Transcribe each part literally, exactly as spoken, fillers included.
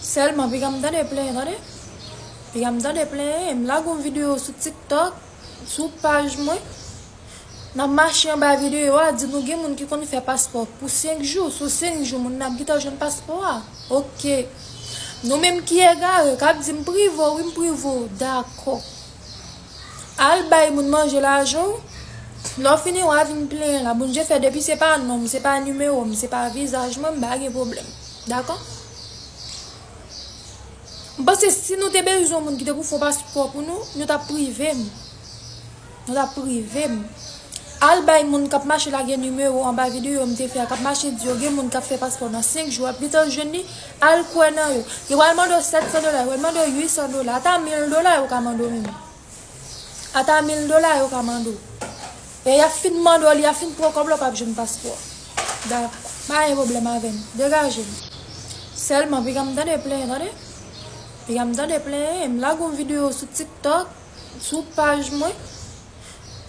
Sèlman, piga m tande plenyen, tande? Piga m tande plenyen, m lage yon videyo sou TikTok, sou paj mwen. N ap mache anba videyo a, di nou gen moun ki konn fè paspò pou senk jou. Sou senk jou, moun nan ap gentan jwenn paspò a. Oke. Nou menm ki egare, k ap di m prive w, wi, m prive w. Dakò. Al bay moun manje lajan w. Lè w fini, w a vin plenyen la. Bondye fè, depi se pa non m, se pa nimewo m, se pa vizaj mwen, m pa gen pwoblèm. Dakò? M panse si nou te bezwen yon moun ki te pou fè yon paspò pou nou, nou t ap prive m. Nou t ap prive m. Al bay moun k ap mache lage nimewo anba videyo m te fè a, k ap mache di yo gen moun k ap fè paspò nan senk jou, w ap gentan jwenn li, al kwè nan yo. Yo pral mande w sèt san dola, yo pral mande w uit san dola, ata mil dola yo ka mande w menm. Ata mil dola yo ka mande w. E y ap fin mande w li, y ap fin pran kòb la, w p ap jwenn paspò. Dakò. Pa gen pwoblèm avè m. Degaje m. Sèlman, piga m tande plenyen, tande? Piga m tande plenyen, m lage yon videyo sou TikTok, sou paj mwen.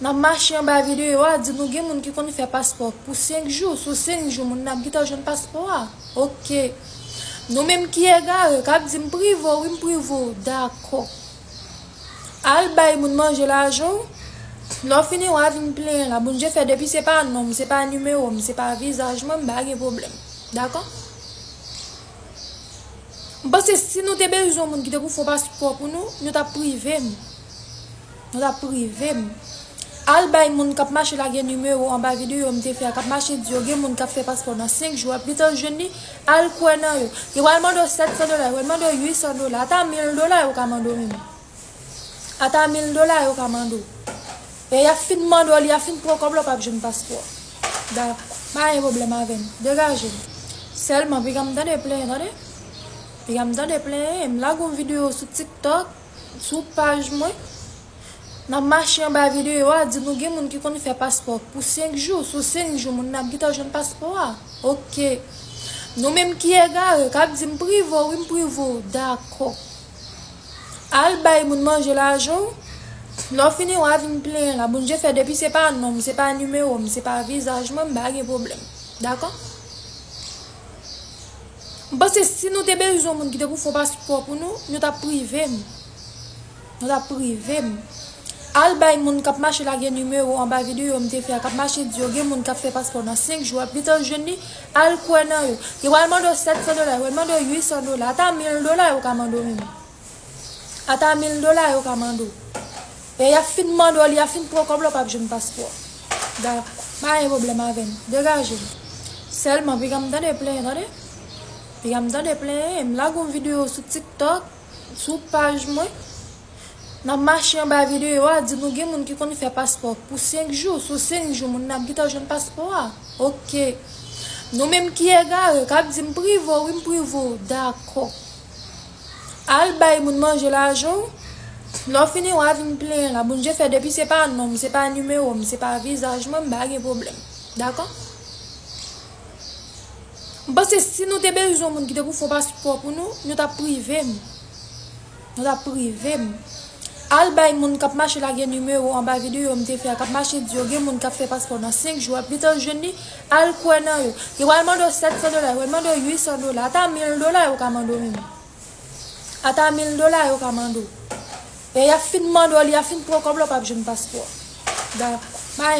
N ap mache anba videyo a, di nou gen moun ki konn fè paspò pou senk jou. Sou senk jou, moun nan ap gentan jwenn paspò a. Oke. Nou menm ki egare, k ap di m prive w, wi, m prive w. Dakò. Al bay moun manje lajan w. Lè w fini, w a vin plenyen la. Bondye fè, depi se pa non m, se pa nimewo m, se pa vizaj mwen, m pa gen pwoblèm. Dakò? M panse si nou te bezwen yon moun ki te pou fè yon paspò pou nou, nou t ap prive m. Nou t ap prive m. Al bay moun k ap mache lage nimewo anba videyo m te fè a, k ap mache di yo gen moun k ap fè paspò nan senk jou, w ap gentan jwenn li, al kwè nan yo. Yo pral mande w sèt san dola, yo pral mande w uit san dola, ata mil dola yo ka mande w menm. Ata mil dola yo ka mande w. E y ap fin mande w li, y ap fin pran kòb la, w p ap jwenn paspò. Dakò. Pa gen pwoblèm avè m. Degaje m. Sèlman, piga m tande plenyen, tande? Piga m tande plenyen, m lage yon videyo sou TikTok, sou paj mwen. N ap mache anba videyo a, di nou gen moun ki konn fè paspò pou senk jou. Sou senk jou, moun nan ap gentan jwenn paspò a. Oke. Nou menm ki egare, k ap di m prive w, wi, m prive w. Dakò. Al bay moun manje lajan w. Lè w fini, w a vin plenyen la. Bondye fè, depi se pa non m, se pa nimewo m, se pa vizaj mwen, m pa gen pwoblèm. Dakò? M panse si nou te bezwen yon moun ki te pou fè yon paspò pou nou, nou t ap prive m. Nou t ap prive m. Al bay moun k ap mache lage nimewo anba videyo m te fè a, k ap mache di yo gen moun k ap fè paspò nan senk jou, w ap gentan jwenn li, al kwè nan yo. Yo pral mande w sèt san dola, yo pral mande w uit san dola, ata mil dola yo ka mande w menm. Ata mil dola yo ka mande w. E y ap fin mande w li, y ap fin pran kòb la, w p ap jwenn paspò. Dakò. Pa gen pwoblèm avè m. Degaje m. Sèlman, piga m tande plenyen, tande? Piga m tande plenyen, m lage yon videyo sou TikTok, sou paj mwen. N ap mache anba videyo a, di nou gen moun ki konn fè paspò pou senk jou. Sou senk jou, moun nan ap gentan jwenn paspò a. Oke. Nou menm ki egare, k ap di m prive w, wi, m prive w. Dakò. Al bay moun manje lajan w. Lè w fini, w a vin plenyen la. Bondye fè, depi se pa non m, se pa nimewo m, se pa vizaj mwen, m pa gen pwoblèm. Dakò? M panse si nou te bezwen yon moun ki te pou fè yon paspò pou nou, nou t ap prive m. Nou t ap prive m. Al bay moun k ap mache lage nimewo anba videyo m te fè a, k ap mache di yo gen moun k ap fè paspò nan senk jou, w ap gentan jwenn li, al kwè nan yo. Yo pral mande w sèt san dola, yo pral mande w uit san dola, ata mil dola yo ka mande w menm. Ata mil dola yo ka mande w. E y ap fin mande w li, y ap fin pran kòb la, w p ap jwenn paspò. Dakò. Pa gen